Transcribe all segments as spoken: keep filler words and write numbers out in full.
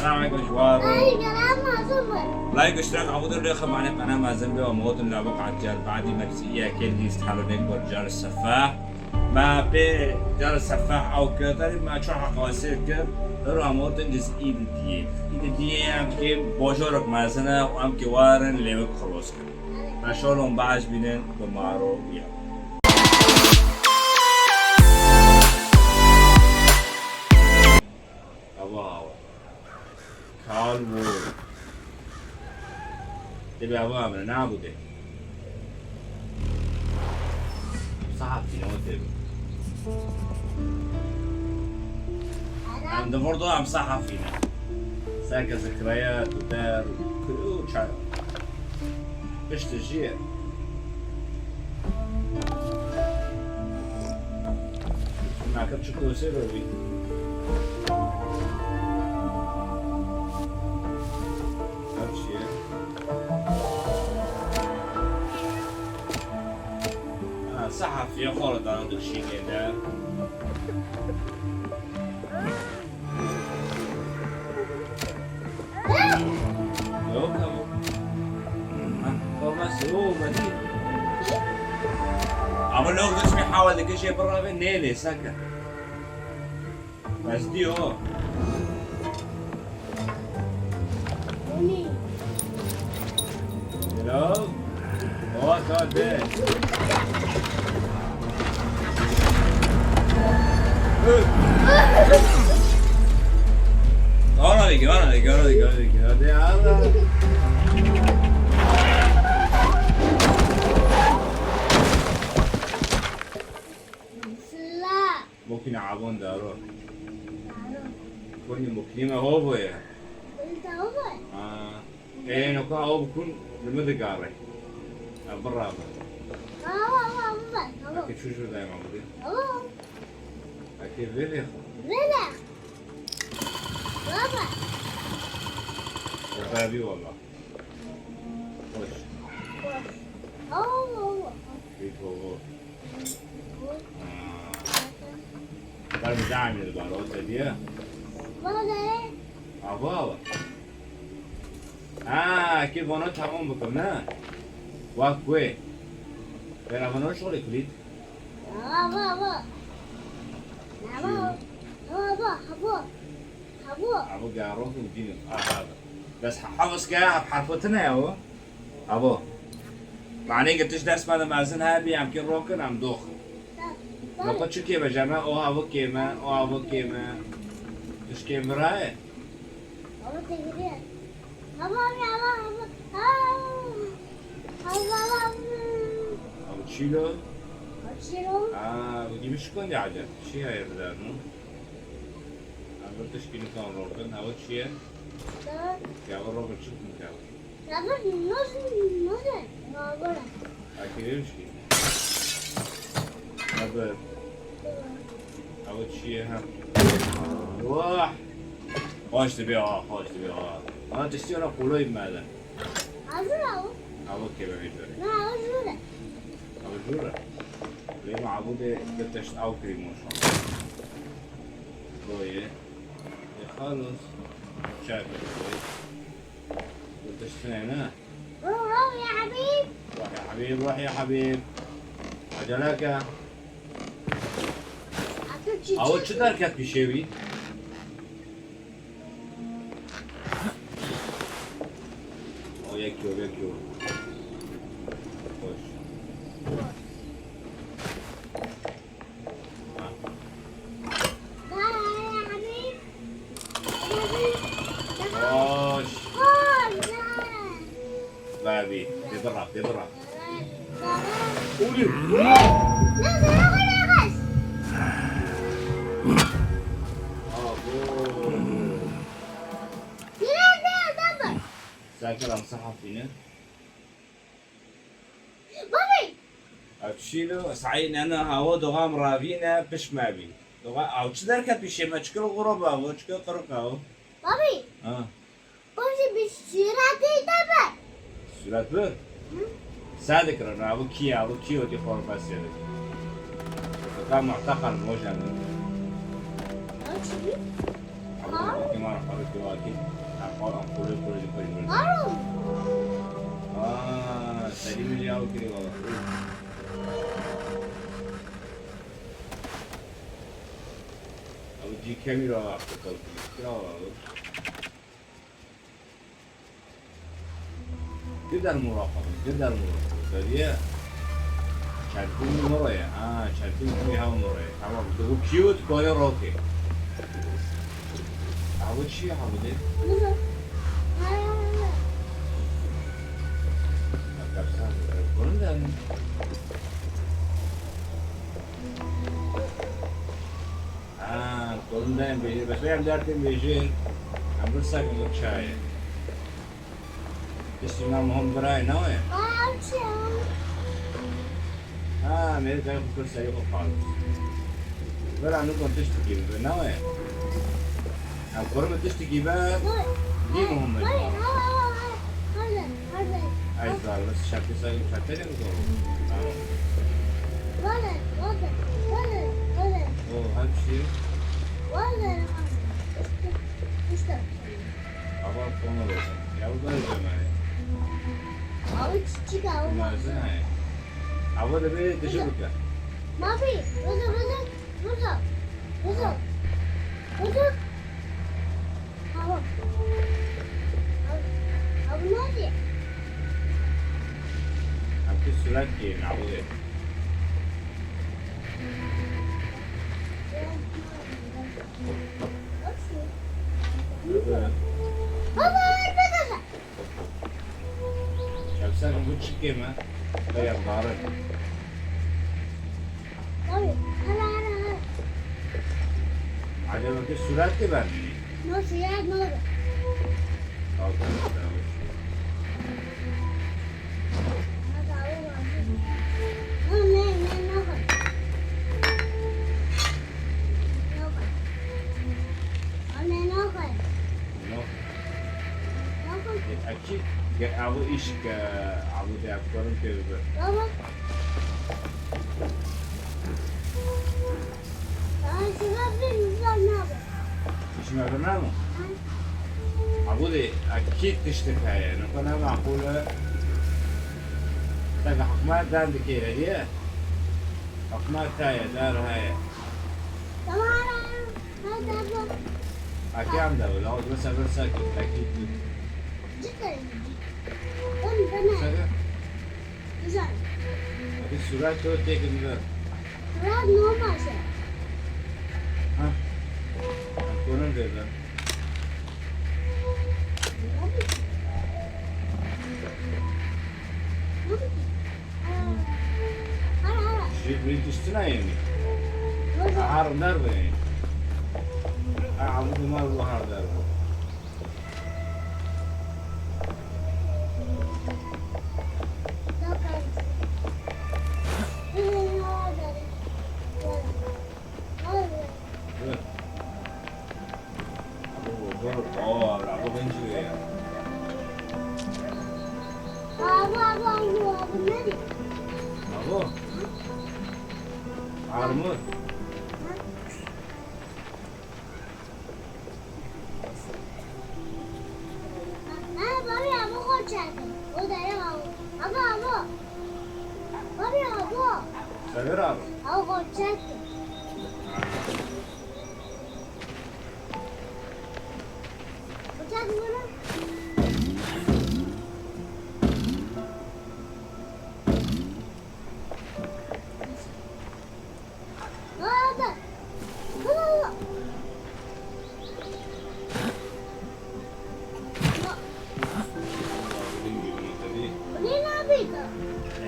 Selam aleykum, ji war. Ay, selam, mazlum. Like, اشتراك, abone olun, xemanê qenema mezin be, û mewtin la biqat car, badî me pisi iya kel lîst, halo nek bor car sefa. Ma pê car sefa ew kir, tarî ma ço heqasê kir, hiro mewtin lîst îdi diye. Îdi diye em ki bojorok mezin e, û em ki warin lêwik xelos kir. Reşolon baş bînin, bi maro ya. Ava, ava. Kal bû. Tê bi ava amine, nabû dê. Sahaf dîne o tê bi. Em di vir do em sahaf dîne. Seke zikraya, tu der, û çay. Piştî jî ye. Nakim çi kosê ve bî. Her çi ye. Ha, sehafiye xwe re dana dikşînê de. Yok, tamam. Ha, forması, o, badi. Ama lok dişmê hawa dike şey birave nêlê, seke. Bes diyo. Hello. Oha, sawa de. Ana dikir, ana dikir, ana dikir, ana dikir. Hadi, ana. Mokîna abon daro. Konî mokîna me hovo ye. Ha. Ê, noka aw bikun, li min digare. Ev birave. Eke çû ji dayê me bidê. Eke vê vê xwe. Vê vê. Baba. Baba, bî wala. Xweş. Xweş. Aw, aw, aw. Bî hovo. Ber mi zahmê li bar, o te diye? Baba, ne? Ava, ava. Ha, ki vano tamam bikim, ne? Wa kuê? Bera vano şolê kulît. Ava, ava. Ava, ava, ava. Abo. Abo garo ku dînim. Aha. Bes hafız ke hep harfotine ya o. Abo. Mane ke tiş ders me de mezin hebî, em ki rokin, em dox. Baba çi kême jeme, o abo kême, o abo kême. Tiş kême raye. Abo te giriye. Abo, abo, abo, abo. Abo, abo. Abo çilo. Abo çilo. Aa, bu gibi şikon ya acem. Çi ya evde, no? Ev tişkî nikan rokin. Ew çi ye? Ew. Ya, ev Robert çi dikin ew? Robert, noz, noz e. Robert. Akî demiş ki. Robert. Ew çi ye, ha? Wah! Xweş dibe, ha, xweş dibe, ha. Ana tiştî ana qoloyî me de. Hazir ew. Ew keve vî jûre. Na, ew jûre. Ew jûre. Lê me abû de bir tişt ew kirî moşan. Boye. E, xalos. Çay koy. Bu tiştine ne? Ruh, ruh ya Habib. Ruh ya Habib, ruh ya Habib. Aceleke. Ato çi? Awo çi derket pîşê wî? O yek yo, yek yo. Hoş. Hoş. Babî, dê bira, dê bira. Ulî. Abo. Sakir am sehafîne. Babî! Ev çîlo, saî nene hawo doxam ravîne, piş me bî. Doxa, ew çi derket pîşê me, çikil xuro be, ew çikil qirika ew. Babî! Ha. Babî, bi sûretê te be. Sûret bi? Hı? Sê dikirin, ew kî ye, ew kî ye, wekî xwe re sê dikirin. Doxa muhteqel mojen. Ew çi bî? Ew Ha? wekî me re xwe re Akî, ampul, ampulê xwe jî xwe jî berdin. Aa, serî min jî ew kirî wala. Ew cî kemî ra axir kewtî. Kira wala. Gider muraqabe, gider muraqabe. Seriye. Çerpîn muro ye. Ha, çerpîn kî ha muro ye. Tamam. Bu cute koyu roke. Ha, bu çi ya bu de? Bakarsan, e, bunu da mı? Ha, kolunda em bêjê, bes em dertên bêjê, em bir sak çaye. Tiştî me muhim birayê, ne wê? Aa, çi ya? Ha, mêrik ew xwe serî xwe xalis. Bira, niko tiştekî bibe, ne wê? Em kurimi tiştekî be, dî muhim e. Hadi, hadi, hadi, hadi. Ay, zarbe, şarkı sayın, şarkı ne bu? Tamam. Wale, wale, wale, wale. O, her şey. Wale, wale. İşte, işte. Ama konu olsun. Ya bu da öyle mi? Abi, çiçek abi. Bunlar ne? Ama da böyle dışı burada. Mavi, burada, burada. Buldum. Buldum. Tamam. Abi, abi ne oldu? Abi sürat giyin, abi. Baba, arkadaşlar. Kevser, bu çi kêm e? Beyaz, darı. Tabii. Hala, hala, hala. Acaba ki sürat de ben mi? No, sürat ne oldu? Kalk, kalk, kalk. No, no, no, no. No. No. Ê, ev çi? Ge-, ew îşk, e, ew de ev karin pê bibe. Baba. Aa, şuna bir güzel ne yapayım? Îşk me bir ne mi? Hı. Ew de, e, kî tiştek heye, ne kadar makul e. Tek hikmet dan dikê heye. Hikmet heye, dar heye. Tamam. Hadi abla. Akşam da böyle, o zaman sabır sakın, sakın. Cidden. Ben, ben. Sakın. Güzel. Hadi surat o tekin ver. Surat normal şey. Ha. Konum ver lan. Normal. Normal. Şîr min tiştina yemî. Har dar be. Ha, amud mar bu har dar be. Dur. Abo, abo, abo, abo, abo, abo, ne diyor? Abo. Armut. Ha, baba, abo, koçak. O da ya, abo. Abo, abo. Baba, abo. Sever abi. Abo, koçak. Baba. Baba.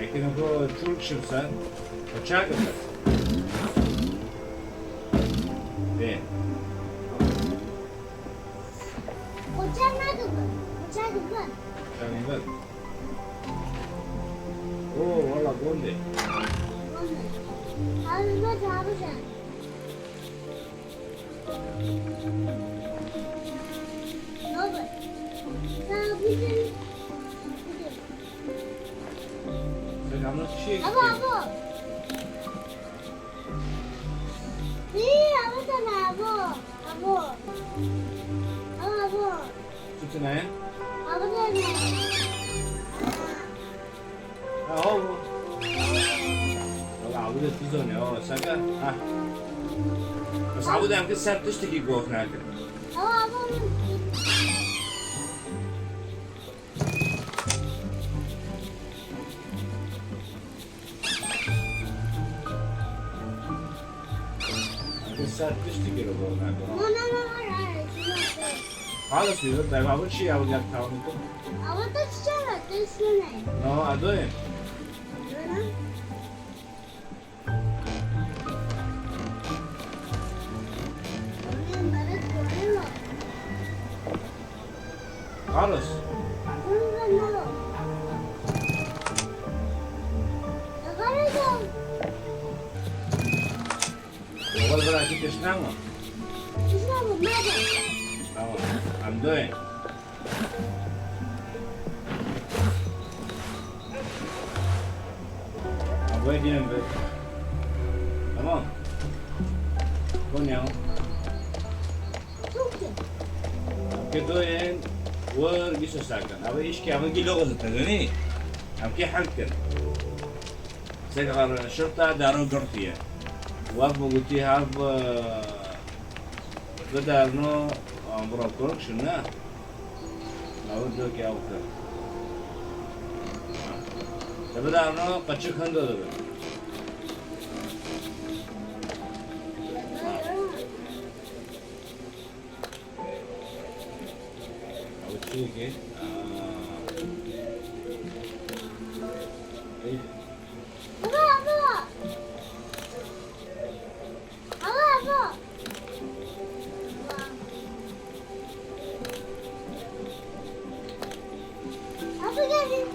Ekin ko çul çipsen, bıçak mı? Ve. Bıçak ne kadar? Bıçak kadar. Sen ver. Oo, valla gonde. Abi bak abi sen. Ne oldu? Sen bir gün. Sen yalnız kişi. Abi abi. İyi abi sen abi. Abo. Abo, abo. Çi tune ye? Abide ne? Ha, ho bu. Wala abide tu zone, ho, saka. Ha. Bes abide em ki ser tiştekî goh nakin. Awa, awa. Ser tiştekî li gor nebe. Na, na, na, na, na, na. Xalis wî, bergavir çi ya, gel tamam ku. Ama da çiçek var, da şöyle. No, adoyê. Şöyle. Carlos. Wal bira ki tişna mı? Tamam. Em doyê. Abay diyen be. Tamam. Konya. Ke doyen wer giso sakin. Abi iş ki ama gilo gazete dönü. Am ki halk ken. Sekar şurta daro gurtiye. Waf bu guti hav, e, bidarno, e, bura kork şuna. Lavur diyor ki, "Avukta." Tabi daha onu kaçık hındı da. Avukta ki, aa, eh. Baba, baba. Baba, baba. Abi gelin.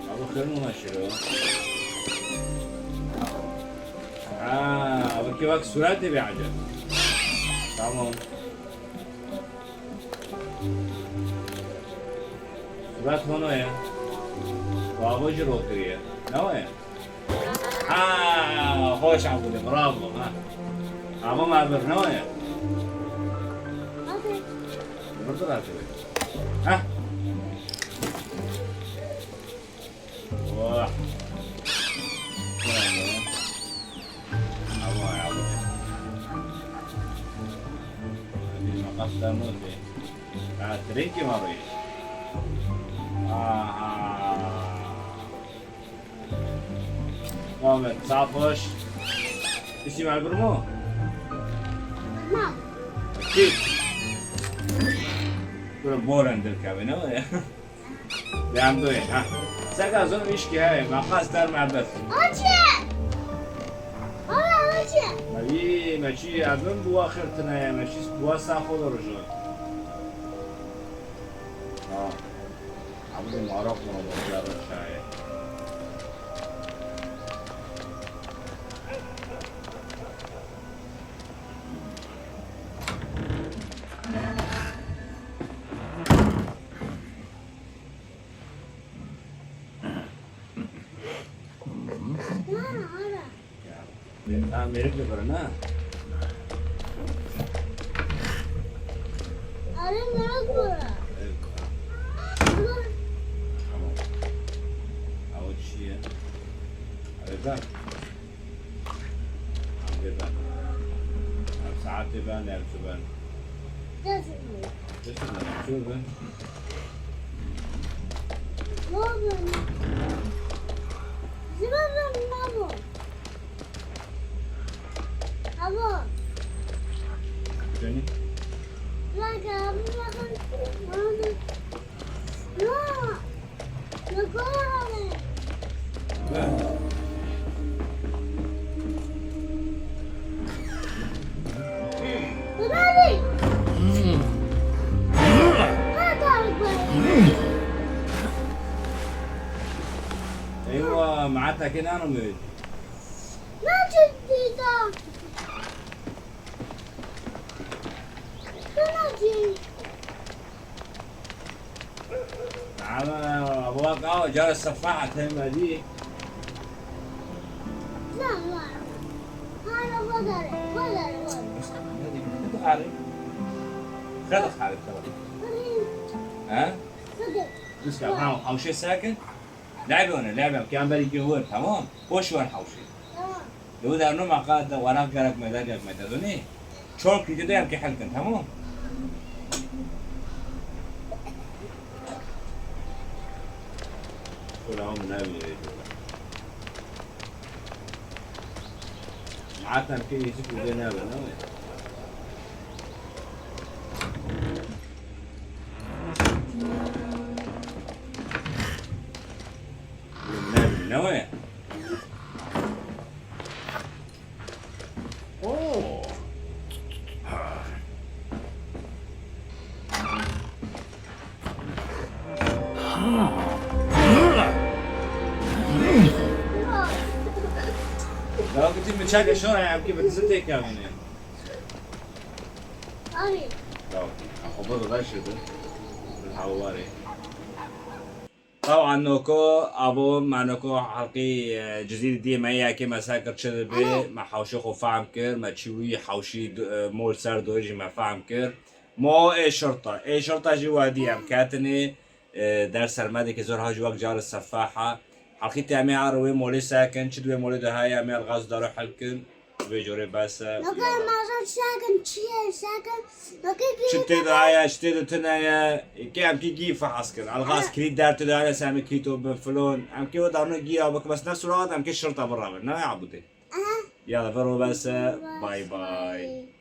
Abi kırma şunu. Ha, abi ki bak suratı bir acı. Tamam. Surat hono ya. Baba jiro kiriye. Ne o ya? Ha, hoş Abdullah, bravo, ha. Ama ma bir ne o ya? Burada da atıyor. Ha? Vah. Bravo. Ama ya. Bir makas da mı? Ha, tren ki var o ya. Aha. Muhammed, saat hoş. İsim Elbirmo? Tamam. Akif. Böyle borendir kahve, ne var ya? Beğendim, ha. Seka zon iş ki, he, makas der merbet. Açı! Valla açı! Abi, meçi, abim bu akırtına ya, meçi bu sağ olur hocam. Ha. Abi de marak mı bu kadar çay? Ha, mêrik dixwere, ne? Are, mêrik dixwere. Evet. Tamam. Ew çi ye? Ew ben. Ew ben. Ev saetê ben, ev çi ben. Kesin mi? Kesin mi? Çi ben? Ne oldu? Zıba ben, ne oldu? Abo. Jenî? Bak abi, bakın. Ne oldu? Ne? Ne kadar abi? Bu da abi. Ha, Tarık Bey. Eywa, maata kê nano mewêt. Naçin dîda. Naçin. Ama bu ka cara sefahat hem dî. Na, na. Hala badare, badare, badare. Ne diyeyim? Ne diyeyim? خلق حالك، خلق. ها؟ بس يا، ها، حوشي ساكن. لعبة وانا لعبة، كان بالي جوهر، تمام؟ خوش وين حوشي؟ لو ده نوم عقاد، وانا قالك ما ده، قالك ما ده، دوني. شو كي جدا يمكن حلكن، تمام؟ كل عام نبي. Hatta bir şey eksik bir şey ne yapıyor, ne var? Ne bileyim, ne var ya? Oo. Ya gittim bıçak yaşıyor ya, ki bizi tek ya beni. Abi. Ya, o da da şeydi. Havari. Tavan noko, abo manoko halqî, e, Cizîrî diyê me yekê me ser kir çi dibe, me hewşê xwe fehm kir, me çi wî hewşî d-, e, mol ser dorê jî me fehm kir. Mo ê şirta, ê şirta jî wedî em ketinê, e, der sermedekê zor ha jî wek carê sefaha. Halqî te em ê ar wê molê sekin, çi di wê molê de heye em ê algaz daro hel kin. Vê corê bes e. Nokê mezin sekin, çi ye sekin? Nokê çi tê de heye, çi tê de tune ye? Kê em kê gî fehas kin. Algaz kilît der tu de heye, se em ê kilîto bin filon. Em kê wê darno gî ya bik, bes ne suraxat em kê şirta birabin. Ne ya budê. Aha. Ya da vero bes e. Bye bye.